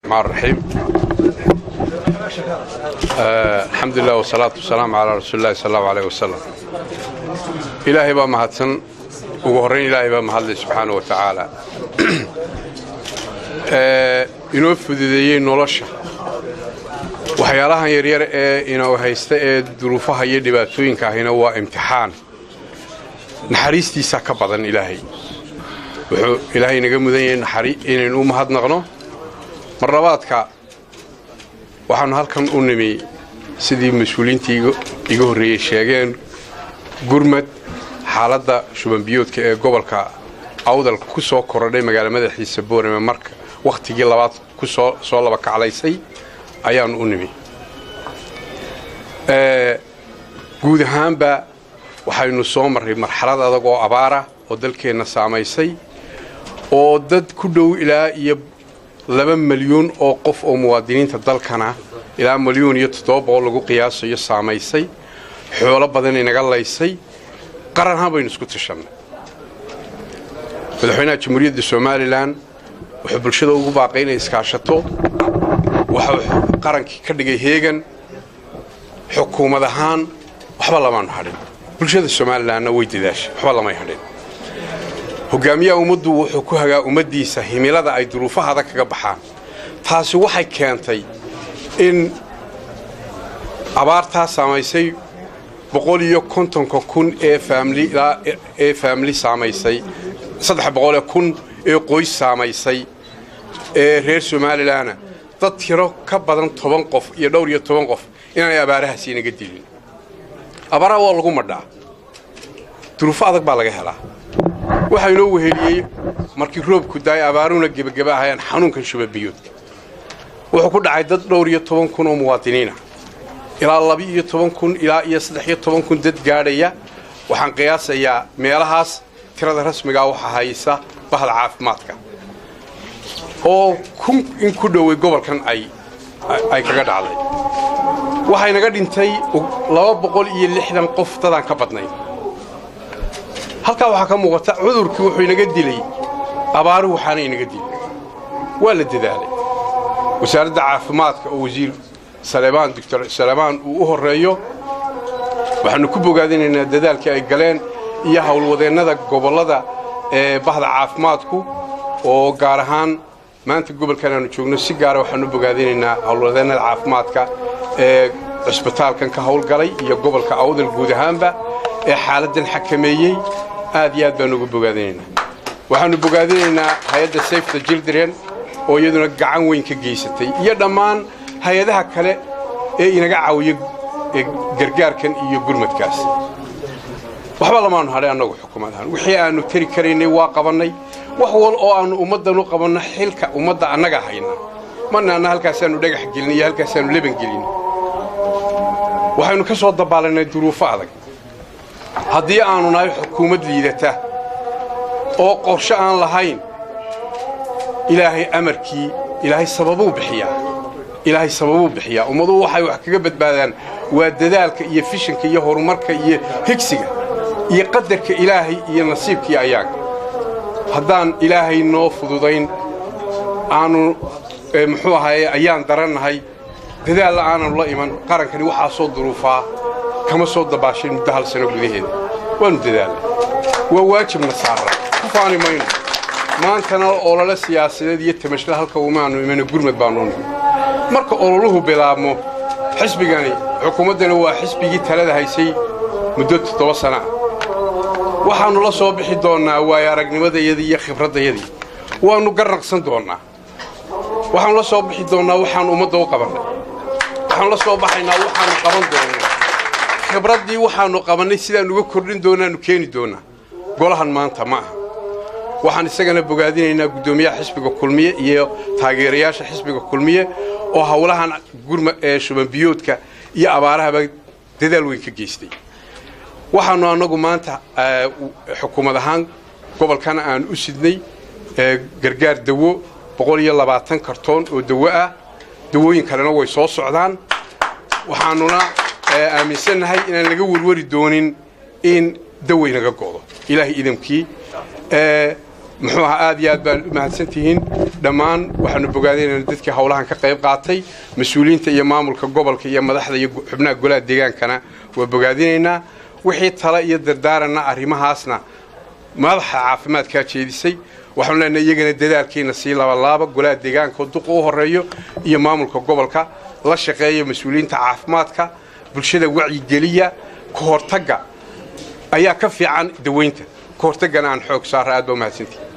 الرحمن الرحيم. الحمد لله والصلاة والسلام على رسول الله صلى الله عليه وسلم. Ilaahay baa mahadsan. Ugu horrayn Ilaahay baa mahadlay subxaana wa tacaala inoo fududeeyey nolosha. Waxyaalahan yaryar ee inoo haysta ee duruufaha iyo dhibaatooyinka ahina waa imtixaan, naxariistiisaa ka badan. Ilaahay wuxuu Ilaahay inaga mudan yahay inaynu u mahadnaqno. Mar labaadka waxaannu halkan u nimi, sidii mas-uuliyiintii iga horreeyey sheegeen, gurmad xaaladda shubanbiyoodka ee gobolka Awdal ku soo korodhay, magaala madaxiisa Boorame marka wakhtigii labaad ku soo laba kaclaysay ayaannu u nimi. Guud ahaanba waxaynu soo marray marxalad adag oo abaara oo dalkeenna saamaysay, oo dad ku dhow ilaa iyo 2 milyuun oo qof oo muwaadiniinta dalkana, ilaa 1.7 milyan lagu qiyaasayo, saamaysay, xoolo badan inaga laysay. Qaran ahaan baynu isku tashannay. Madaxweynaha Jamhuuriyadda Somaliland wuxuu bulshada ugu baaqay inay iskaashato. Waxuu qarankii ka dhigay heegan. Xukuumad ahaan waxba lamaanu hadhin, bulshada Somalilandna way dadaashay, waxba lamay hadhin. Hogaamiyaha ummaddu wuxuu ku hagaa ummaddiisa himilada ay duruufaha adag kaga baxaan. Taasi waxay keentay in abaartaa saamaysay 150,000 ee family ilaa ee family saamaysay, 300,000 ee qoys saamaysay ee reer Somalilandna, dad tiro ka badan 10 qof iyo dhowr iyo toban qof inaanay abaarahaasi inaga dilin. Abaaraha waa lagu madhaa, duruufo adag baa laga helaa. Waxaa inoo weheliyey, markii roobku daayay, abaaruhuna gebageba ahayaan, xanuunkan shubabiyoodka. Wuxuu ku dhacay dad dhowr iyo toban kun oo muwaadiniina, ilaa 12,000 ilaa iyo 13,000 dad gaadhaya waxaan qiyaasayaa meelahaas. Tirada rasmigaa waxaa haysa bahda caafimaadka, oo kun in ku dhoway gobolkan ay kaga dhacday. Waxay naga dhintay 260 qof, dadaan ka badnayn. Halkaa waxaa ka muuqata cudurkii wuxuu inaga dilay, abaaruhu waxaana inaga dilay. Waa la dadaalay. Wasaaradda caafimaadka oo wasiir Saleebaan, Doctor Saleebaan, uu u horreeyo, waxaannu ku bogaadinaynaa dadaalkii ay galeen, iyo howlwadeennada gobollada ee bahda caafimaadku, oo gaar ahaan maanta gobolkan aanu joogno si gaara waxaanu u bogaadinaynaa howlwadeennada caafimaadka ee cusbitaalkan ka howlgalay iyo gobolka Awdal guud ahaanba ee xaaladdan xakameeyey. Aad iyo aad baanu uga bogaadinaynaa. Waxaannu bogaadinaynaa hay-adda Save the Children oo iyaduna gacan weyn ka geysatay, iyo dhammaan hay-adaha kale ee inaga caawiya ee gargaarkan iyo gurmadkaas. Waxba lamaanu hadhay annagu xukuumad ahaan. Wixii aannu tari karaynay waa qabannay. Wax wal oo aannu ummaddan u qabanno, xilka ummadda annaga hayna mana anna halkaasaannu dhagax gelin iyo halkaasaannu leban gelin. Waxaynu ka soo dabaalanay duruufo adag. Haddii aanu nahay xukuumad liidata oo qorshe aan lahayn, Ilaahay amarkii, Ilaahay sababuu bixiyaa, Ilaahay sababuu bixiyaa. Ummaduhu waxay wax kaga badbaadaan waa dadaalka iyo vision-ka iyo horumarka iyo higsiga iyo qadarka Ilaahay iyo nasiibkii ayaga. Haddaan Ilaahay noo fududayn, aanu muxuu ahaye ayaan darannahay, dadaalla aananu la iman, qarankani waxaa soo duruufaa kama soo dabaashay muddo hal sano gudaheeda. Waannu dadaalnay, waa waajibna saarra, ku faani mayno. Maantana olole siyaasadeed iyo tamashla halka umaanu imana, gurmad baanu nimi. Marka ololuhu bilaabmo, xisbigani xukuumaddani waa xisbigii talada haysay muddo 7 sana ah. Waxaannu la soo bixi doonnaa waayo aragnimadayadii iyo khibraddayadii, waannu garnaqsan doonnaa. Waxaannu la soo bixi doonnaa waxaannu ummadda u qabannay. Waxaannu la soo baxaynaa waxaannu qaban doonnaa, khibraddii waxaannu qabannay sidaannu uga kordhin doonaannu keeni doonnaa golahan. Maanta ma aha. Waxaan isagana bogaadinaynaa guddoomiyaha xisbiga Kulmiye iyo taageerayaasha xisbiga Kulmiye oo howlahan gurma ee shubanbiyoodka iyo abaarahaba dadaal weyn ka geystay. Waxaannu annagu maanta xukuumad ahaan gobolkan aan u sidnay gargaar dawo, 120 kartoon oo dawo ah. Dawooyin kalena way soo socdaan. Waxaannuna aaminsannahay inaan laga werwari doonin in daway naga go'do, Ilaahay idamkii. Muxuu ahaa, aad iyo aad baan u mahadsantihiin. Dhammaan waxaanu bogaadinayna dadkii howlahan ka qayb qaatay, mas-uuliyiinta iyo maamulka gobolka iyo madaxda iyo xubnaha golaha deegaankana waa bogaadinaynaa. Wixii tala iyo dardaaranna arrimahaasna madaxa caafimaadkaa jeedisay. Waxaanu leenahay iyagana dadaalkiina sii labalaaba, golaha deegaanka oo duqa u horeeyo iyo maamulka gobolka la shaqeeya mas-uuliyiinta caafimaadka, bulshada wacyigeliya. Ka hortagga ayaa ka fiican daweynta, ka hortaggana aan xoog saara. Aad baa umahadsantii.